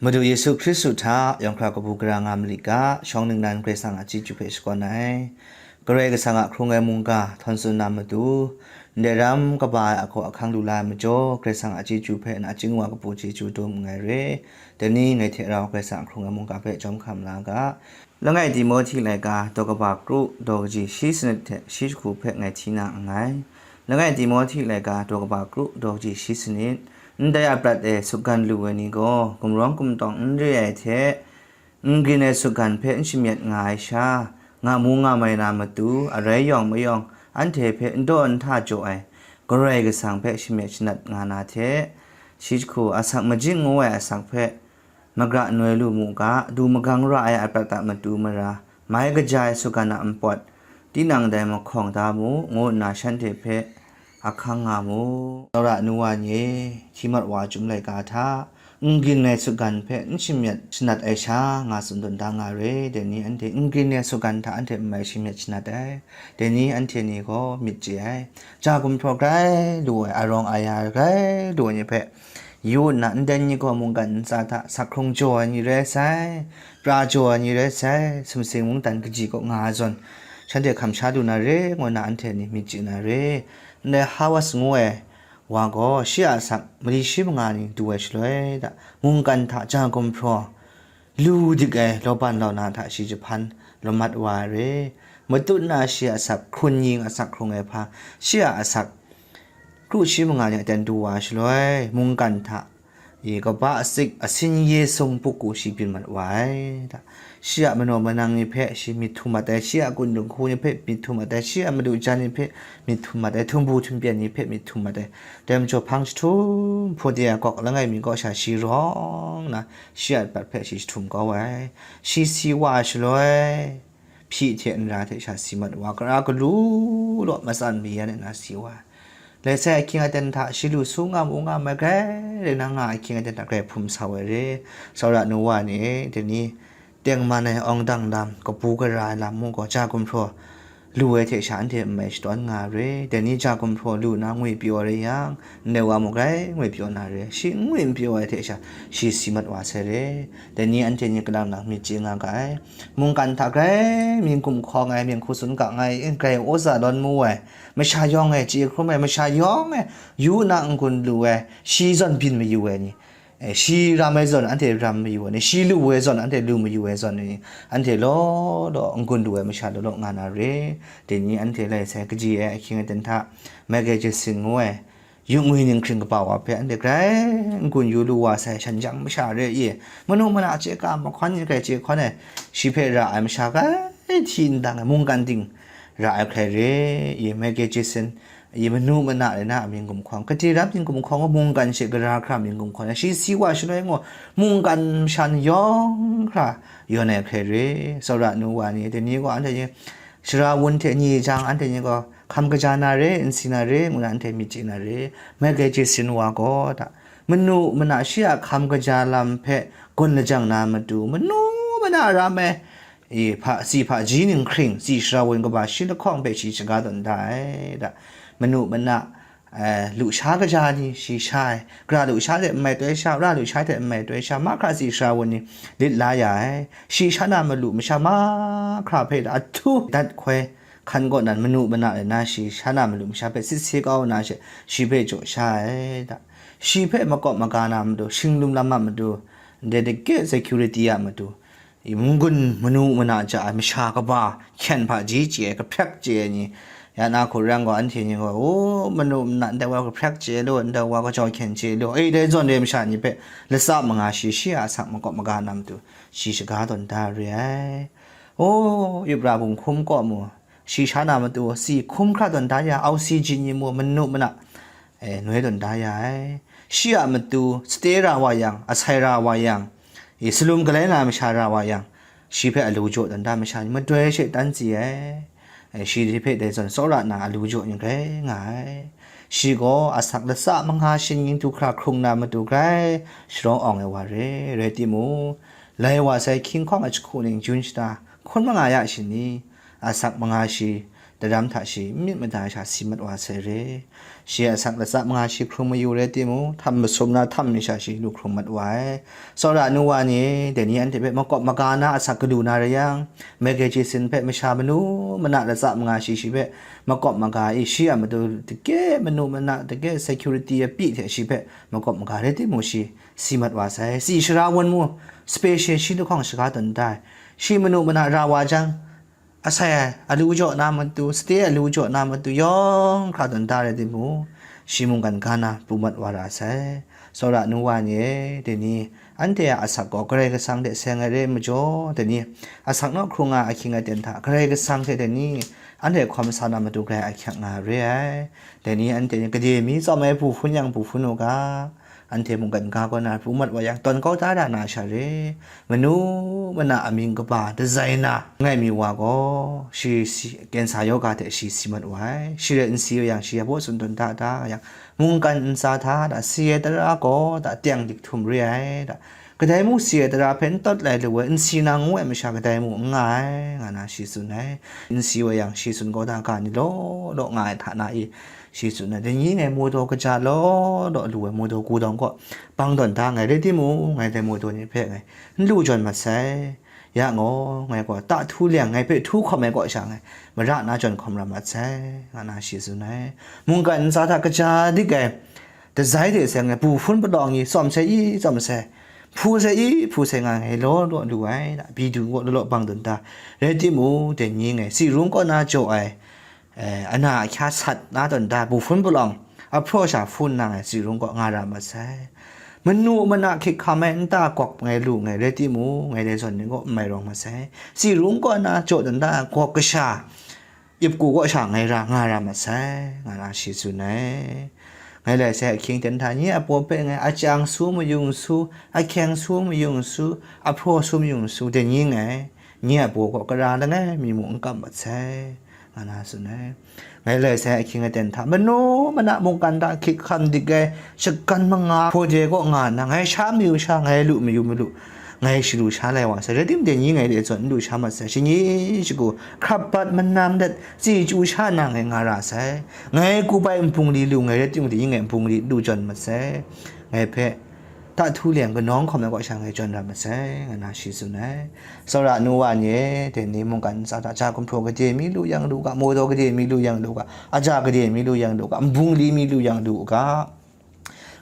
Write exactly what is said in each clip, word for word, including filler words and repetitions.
Madu Yesu Hkristu hta yawng hkra kabu gara nga malit ga, shawng ningnan Karai Kasang a chyeju hpe shakawn ai. Karai Kasang a hkrung ai mungga htawn tsun na matu, ndai ram kaba ai ahkaw ahkang lu la ai majaw, Karai Kasang a chyeju hpe nachying wa kabu chyeju dum nngai re. Dai ni ngai hte rau Karai Kasang a hkrung ai mungga hpe jawm hkam la ga. Langai Timohti laika daw kaba kru daw kaji shi sanit hte shi jahku hpe ngai hti na nngai. Langai Timohti laika daw kaba kru daw kaji shi sanit, ndai a prat e sutgan lu ai ni gaw gumrawng gumtawng n re ai hte, n grin ai sutgan hpe n shamyet nga ai sha, nga mu nga mai na matu, arai yawng mayawng anhte hpe n daw n hta jaw ai, Karai Kasang hpe shamyet shanat nga na hte, shi jahku asak majing ngu ai asak hpe, magra noi lu mu ga, du magang ra ai a prat a matu mara, mai kaja ai sutgan a npawt, tinang dai mahkawng da mu, ngu nna shanhte hpe ahkang nga mu. Tsawra nu wa ni e, hti mat wa chyum laika hta, n grin ai sutgan hpe n shamyet shanat ai sha, nga tsun tawn da nga re. Dai ni anhte n grin ai sutgan hta anhte n mai shamyet shanat ai. Dai ni anhte ni gaw myit chye ai. Ja gumhpraw grai lu ai, arawng aya grai lu ai ni hpe, yu nna, ndai ni gaw mungkan ntsa hta sak hkrung jaw ai ni rai sai, pra jaw ai ni rai sai, sumsing mungdan kaji kaw nga ai zawn, shanhte hkam sha lu na re, ngu nna anhte ni myit chye na re. Ndai Hawas ngu ai wa gaw, shi a asak mali shi manga ni du ai shaloi, da, mungkan hta ja gumhpraw, lu dik ai lawban launa hta shi jahpan lamat wa ai re. Matut na shi a asak hkrun yin asak hkrung ai hpa, shi a asak kru shi manga ni aten du wa ai shaloi, mungkan hta i kaba asik asin ye sung puku shi byin mat wa ai. Da, shi a manaw manang ni hpe shi myit htum mat ai, shi a kun dinghku ni hpe myit htum mat ai, shi a madu jan ni hpe myit htum mat ai, htumbu htumpyan ni hpe myit htum mat ai. Dai majaw hpang jahtum, hpung de a gawk langai mi kaw sha shi rawng nna, shi a bat hpe shi jahtum kau ai. Shi si wa ai shaloi, hpyi hte nra hte sha si mat wa, kara galu law matsan mayan ai na si wa ai. Lai sai ahkying aten hta shi lu su nga mu nga mai grai rai na nga ahkying aten hta grai hpum sau ai re. Tsawra nu wa ni e, dai ni tengman ai awng dang lam, kabu gara ai lam mu gaw, ja gumhpraw lu ai hte sha anhte n mai shadawn nga ai re. Dai ni ja gumhpraw lu na ngwi pyaw ai rai yang, ndai wa mung grai ngwi pyaw na re. Shi n ngwi n pyaw ai hte sha, shi si mat wa sai re. Dai ni anhte ni kalang lang myit chye nga ga ai. Mungkan hta grai mying gumhkawng ai, mying hku tsun gang ai, grai awza lawn mu ai, masha yawng e chye hkrum ai, masha yawng e yu na n-gun lu ai, shi zawn byin mayu ai ni, eh, shi ram ai zawn anhte ram mayu ai ni, shi lu ai zawn anhte lu mayu ai zawn ni, anhte law law n-gun lu ai masha law law nga na re. Dai ni anhte lai sai kaji ai ahkying aten hta, Michael Jackson ngu ai, yu ngwi ninghkring kaba wa hpe anhte grai n-gun yu lu wa sai, shan jang masha re i, manu mana chye ka mahkawn ni grai chye hkawn ai, shi hpe ra ai masha grai hti ndang ai mungkan ting ra ai hkrai re i, Michael Jackson i, manu mana rai na a mying gumhkawng, gade rap mying gumhkawng, mungkan she gara hkra mying gumhkawng, shi si wa shaloi ngu, mungkan masha ni yawng hkra yawn ai hkrai re. Tsawra nu wa ni, dai ni gaw anhte ni, Sara wun hte ni jang anhte ni gaw hkam kaja na re, n si na re, ngu na anhte myit chye na re. Michael Jackson wa gaw da, manu mana shi a hkam kaja lam hpe gawn lajang na matu, manu mana ram ai, e, hpa, si hpaji ninghkring, si sara wun kaba shi lahkawng hpe shi shaga tawn da ai, da. Manu mana eh, lusha kaja ni shi sha ai, gara lusha hte n mai toi sha, ra lusha hte n mai toi sha, mahkra si sara wun ni lit la ya ai, shi sha na malu masha mahkra hpe ahtu dat hkoi hkan kaw nan, manu mana rai na shi sha na malu masha hpe sit se kau na she, shi hpe jaw sha ai, da. Shi hpe makawp maga na matu, shinglum lam a matu, dedicate security a matu, i, n-gun manu mana ja ai masha kaba, hkyen hpaji chye ai, kahprek chye ai ni, ya na hku rang gaw, anhte ni gaw, o, manu mana ndai wa kahprek chye lu, ndai wa kajau hkyen chye lu, e, dai zawn re ai masha ni hpe latsa manga shi, shi a asak makawp maga na matu, shi shaga tawn da re ai. O, Ibra bunghkum kaw mu, shi sha na matu, si hkum hkra tawn da ya, oxygen ni mu, manu mana, e, noi tawn da ya ai. Shi a matu, sate ra wa yang, asai ra wa yang, i, salum galai na masha ra wa yang, shi hpe alu jaw dan da masha ni madoi she tan tsi ai. E, shi hpe dai zawn tsawra na alu jaw ni grai nga ai. Shi gaw asak latsa manga shin yin du hkra hkrung na matu grai sharawng awng ai wa re, rai timung, lai wa sai hkying hkawng a jahku ning jun shata hkun manga ya shing ni, asak manga shi, daram hta shi n myit mada sha si mat wa sai re. Shi a asak latsa manga shi hkrung mayu rai timung, htam masum na htam mi sha shi lu hkrung mat wa ai. Tsawra nu wa ni, dai ni anhte hpe makawp maga na asak gadu na rai yang, magazine hpe masha manu mana latsa manga shi shi hpe makawp maga i, shi a matu dage manu mana dage security apyi hte shi hpe makawp maga rai timung shi si mat wa sai. Tsi sara wan mu, special shi lahkawng shaga tawn da ai. Shi manu mana ra wa jang, asai alu jaw na matu, sate alu jaw na matu, yawng hkra tawn da rai timung, shi mungkan ga na pru mat wa ra sai. Tsawra nu wa ni e, dai ni, anhte a asak gaw Karai Kasang hte seng ai re majaw, dai ni, asak naw hkrung nga ahkying aten hta, Karai Kasang hte dai ni, anhte hkawm sa na matu grai ahkyak nga re ai. Dai ni, anhte ni gade mi tsawm ai bu hpun yang bu hpun u ga, anhte mungkan ga kaw na pru mat wa yang, tawn kau da ra na sha re. Manu mana amying kaba dazai na ngai mi wa gaw, shi si, kensa yoga hte shi si mat wa ai. Shi rai n si wa yang, shi ya baw tsun tawn da da yang, mungkan ntsa hta da si ai tara gaw da teng dik htum re ai da. Kadai mung si ai tara hpe n tawt lai lu ai, n si na ngu ai masha kadai mung n nga ai, nga na shi tsun ai. N si wa yang, shi tsun kau da ga ni law law nga ai hta na i, shi tsun ai. Dai ni ngai modaw kaja law law lu ai modaw gudawng kaw bang tawn da ngai rai timung, ngai dai modaw ni hpe ngai n lu jawn mat sai. Ya ngaw, ngai gaw ta htu leng ngai hpe htu hkawm ai kaw sha ngai mara na jawn hkawm ra mat sai, nga na shi tsun ai. Mungkan ntsa hta kaja dik ai dazai de seng ai bu hpun palawng i tsawm sai i tsawm sai, hpu sai i hpu sai nga ngai law law lu ai, da, bi du gaw law law bang tawn da. Rai timung, dai ni ngai tsi rung kaw na jaw ai, eh, ana ahkya sat na tawn da, bu hpun palawng ahpraw sha hpun na ngai tsi rung kaw nga ra mat sai. Manu mana hkyik hkam ai nta gawk ngai lu ngai rai timung, ngai dai zawn ni gaw n mai rawng mat sai. Tsi rung kaw na jaw tawn da, gawk kasha, ip ku kaw sha ngai ra nga ra mat sai, nga na shi tsun ai. Ngai lai sai ahkying ten hta, nye a baw hpe ngai achang su mayung su, ahkyeng su mayung su, ahpraw su mayung su, dai ni ngai, nye a baw kaw kara langai mi mung n kam mat sai, nga na tsun ai. Ngai lai sai ahkying aten hta, manu mana mungkan hta hkyik hkam dik ai, shagan manga hpaw de kaw nga nna, ngai sha mayu sha, ngai lu mayu malu, ngai sharu sha lai wa sai, rai timung dai ni ngai de zawn n lu sha mat sai, shani shagu hkrap bat manam dat, chyeju sha na ngai nga ra sai. Ngai kup ai nbungli lu ngai rai timung, dai ni ngai nbungli lu jawn mat sai. Ngai hpe ta htu leng kanawng hkawm ai kaw sha ngai jawn ra mat sai, nga na shi tsun ai. Tsawra nu wa ni e, dai ni mungkan ntsa hta ja gumhpraw gade mi lu yang lu ga, modaw gade mi lu yang lu ga, aja gade mi lu yang lu ga, nbungli mi lu yang lu ga,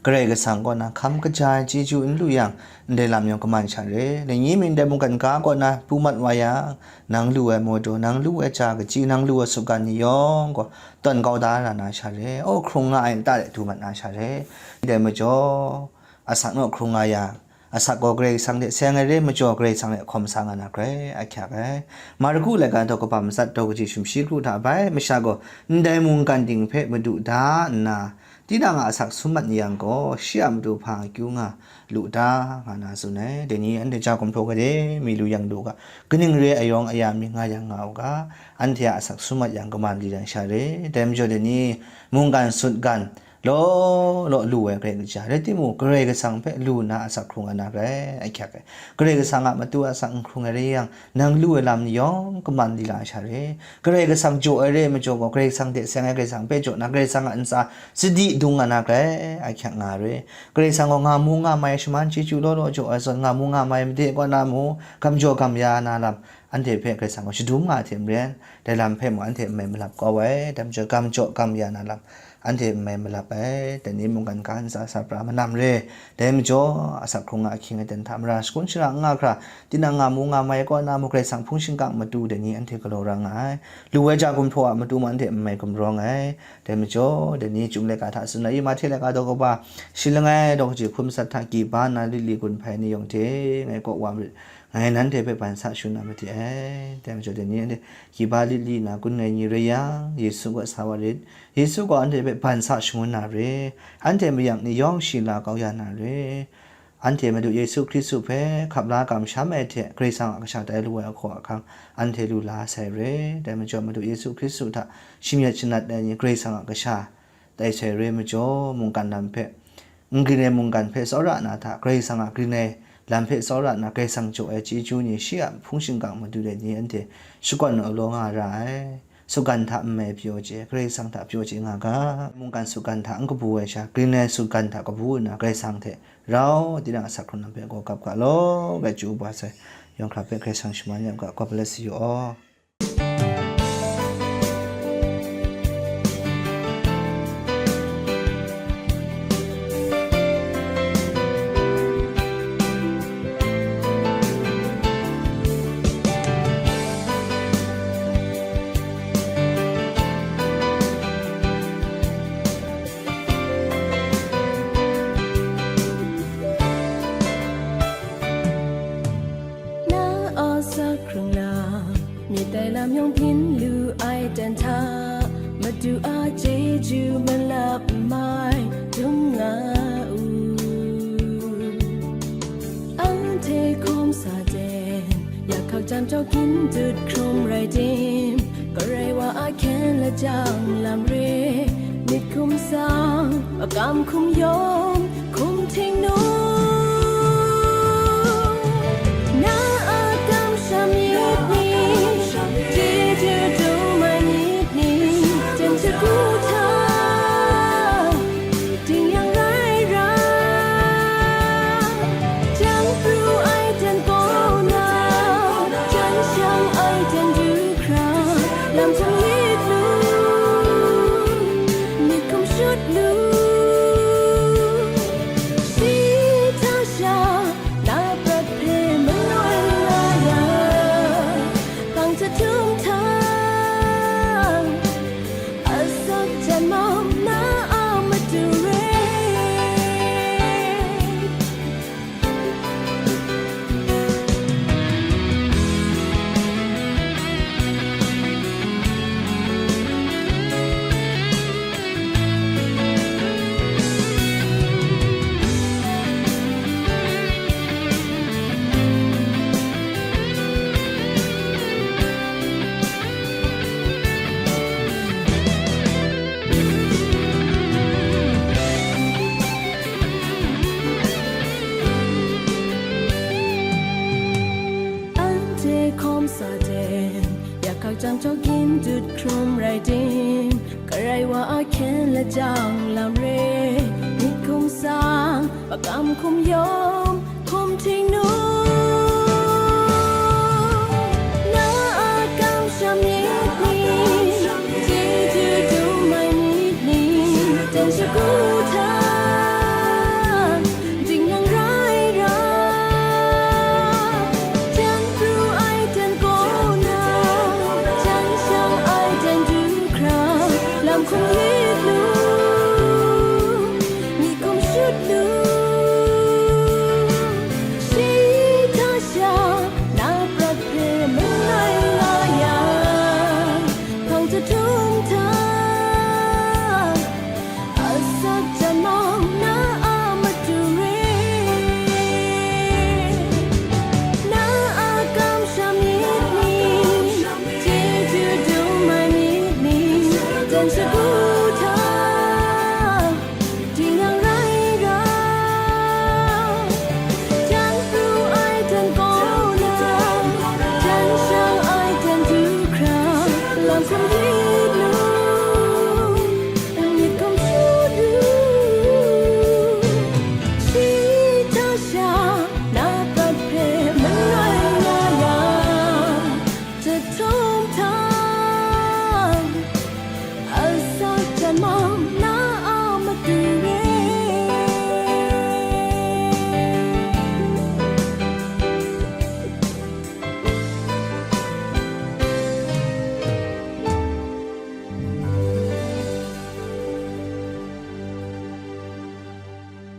Karai Kasang kaw na hkam kaja ai chyeju n lu yang, ndai lam yawng kaman sha re. Dai ni mung dai mungkan ga kaw na pru mat wa yang, nang lu ai modaw, nang lu ai ja kaji, nang lu ai sutgan ni yawng gaw tawn kau da ra na sha re. Aw, hkrung nga ai nta de du mat na sha re. Dai majaw, asak naw hkrung nga yang, asak gaw Karai Kasang hte seng ai re majaw, Karai Kasang hte hkawm sa nga na grai ahkyak ai. Marku laika daw kaba matsat daw kaji sumshi kru hta bai, masha gaw ndai mungkan ting hpe madu da nna, tinang a asak sum mat ni yang gaw, shi a matu hpa akyu nga lu ta, nga na tsun ai. Dai ni anhte ja gumhpraw gade mi lu yang lu ga, kaning re ai yawng aya mi nga yang nga u ga, anhte a asak sum mat yang kaman di yang sha re. Dai majaw dai ni mungkan sutgan law law lu ai Karai Kasang rai timung, Karai Kasang hpe lu nna asak hkrung ai na grai ahkyak ai. Karai Kasang a matu asak n hkrung ai rai yang, nang lu ai lam ni yawng kaman di la sha re. Karai Kasang jaw ai re majaw gaw, Karai Kasang hte seng ai Karai Kasang hpe jaw na, Karai Kasang a ntsa sadi dung nga na grai ahkyak nga re. Karai Kasang gaw nga mu nga mai shaman chyeju law law jaw ai zawn, nga mu nga mai made kaw na mu, gam jaw gam ya na lam, anhte hpe Karai Kasang gaw shadum nga ai hte maren, dai lam hpe mung anhte n mai malap kau ai, dai majaw gam jaw gam ya na lam, anhte n mai malap ai. Dai ni mungkan ga ntsa sa pra manam re. Dai majaw, asak hkrung nga ahkying aten hta mara shagun shara n nga hkra, tinang nga mu nga mai kaw na mu, Karai Kasang hpung shingkang matu dai ni anhte galaw ra nga ai. Lu ai ja gumhpraw a matu mung anhte n mai gumrawng ai. Dai majaw, dai ni Chyum laika hta tsun ai, Mahte laika daw kaba shi langai daw kaji hkun matsat hta, kiba na lit li gun hpai ni yawng hte ngai kaw wa marit. Ngai nanhte hpe ban sa shangun na made ai. Dai majaw, dai ni anhte kiba lit li na gun ai ni rai yang, Yesu kaw sa wa rit. Yesu gaw anhte hpe ban sa shangun na re. Anhte mayak ni yawng shi la kau ya na re. Anhte Madu Yesu Hkristu hpe hkap la kamsham ai hte, Karai Kasang a kasha tai lu ai ahkaw ahkang anhte lu la sai re. Dai majaw, Madu Yesu Hkristu hta shamyet shanat ai ni Karai Kasang a kasha tai sai re majaw, mungkan lam hpe, n grin ai mungkan hpe tsawra na hta, Karai Kasang a grin ai lam hpe tsawra na, Karai Kasang jaw ai chyeju ni, shi a hpung shingkang matu dai ni anhte shakawn ai law nga ra ai. sutgan hta nme pyaw chye, Karai Kasang hta pyaw chye nga ga, mungkan sutgan hta n kabu ai sha, Greenland sutgan hta kabu nna Karai Kasang hte rau tinang a asak hkrung lam hpe gaw gap ga law, bai chyu u ba sai, yawng hkra hpe Karai Kasang shaman ya u ga, God bless you all. Na a asak hkrung lam, myit tai lam yawng byin lu ai ten hta, Madu a chyeju malap mai dum nga u. Anhte hkawm sa ten, yak hkak jam jau gin dut hkrum rai tim, Karai wa a hkyen lajang lam re, myit hkum sang, makam hkum yawng, hkum htingnu. Na a kamsham myit ni, chyeju dum ai myit ni, jen shagu hta, ting yang rai ra, jang pru ai ten kaw na, jan shang ai ten du hkra, lam htung lit lu, myit hkum shut lu. Si hta sha, na prat hpe maloi nga yang, hpang jahtum hta, asak jan mau na a matu re. Anhte hkawm sa ten, yak hkak jang jau gin dut hkrum rai tim, Karai wa a hkyen lajang lam re, myit hkum sang, makam hkum yawng, hkum htingnu.